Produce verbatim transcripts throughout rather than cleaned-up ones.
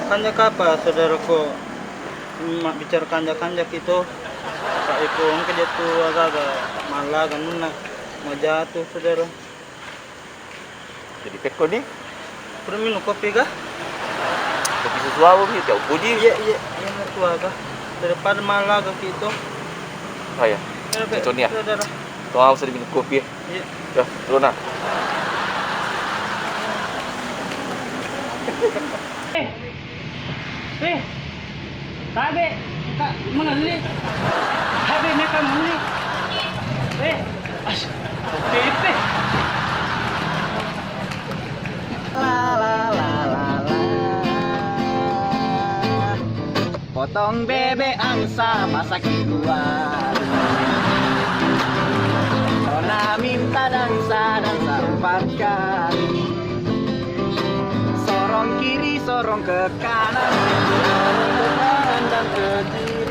Kanja kapa, saudaraku, mabbicara kanja-kanja ki to. Pak iko engka jatu aga-aga mallaga nunna majatu, saudara. Jadi pekko di? Pura minum kopi ga? Kopi susu apa, Bi? Jauh puji. Iya, iya, iya, mau tua ga. Daripada mallaga ki to. Oh ya. Iya, Pe. Contohnya. Iya, iya, iya. Tolong, harus minum kopi ya. Iya. Ya, turun nah. Eh, eh, tabe, ka mengelli. Tabe, meka mengelli. Eh, as, oke, Pe. La, la, la, la, la. Potong bebek angsa, masak di luar. Nona minta dansa, dansa empat kali. Sorong kiri, sorong ke kanan, sorong ke kanan dan ke kiri.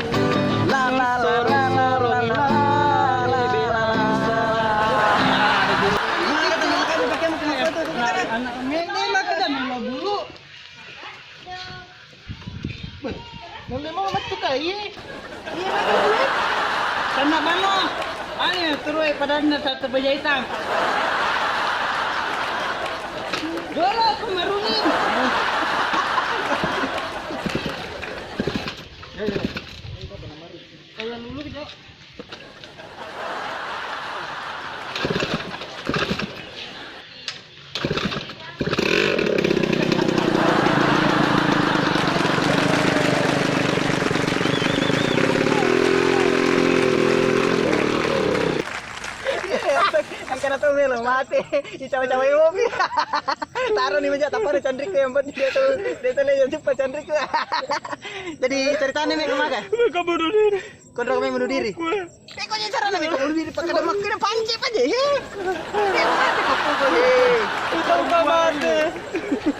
La, la, la, la, la, la, la, la, la, la. Anak, anak, ini, ini makan dan bulu. Beh, nulle mau metu ka, iye. Iye, makan dulu. Sanna mano. Ayo, terus padanna tak terbajaitang. Dolo aku maruni. Ya, ya. Saya dulu, Jo. Engkana to melo mate, dicawa-cawai mopi. Taro ni meja, tappa na canrik ko, yang penting dia tu, dia tu le, yang cepat canrik ko. Jadi ceritanya me kemana? Kamu dulu. Konro kami bunuh diri. Kue. Eh, kok cara nabi kau bunuh diri? Pakai demak kena panci aja, he. Eh, mati kau pukul, he. Kita lupa mati.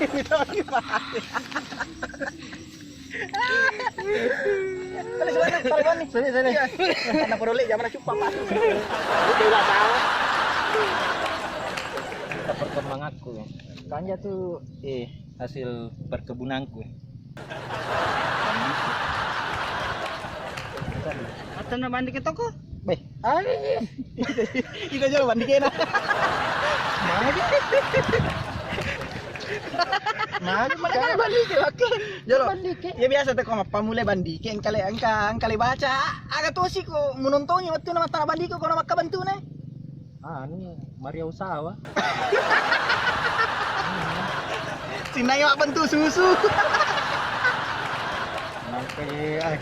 Kita lupa mati. Kalau sebenarnya, kalau ini, sini, sini. Iya. Anak peroleh zaman cupa, Pak. Itu udah tahu. Perkembanganku, ya. Kanja tuh, eh, hasil perkebunanku, ya. Atau na bandi ke toko? Beh, ah, iya, iya. Itu jauh bandi kena. Maju. Maju, mana kan bandi ke, oke. Jolo. Bandi ke. Ya biasa tuh, kok apa mulai bandi ke, engkale, engka, engkale baca. Aga tosi ko menontongi waktu nama tanah bandi ko, kono makka bantu ne. Anu, Maria Usawa. Sinai mak bentuk susu. Nangke, ai.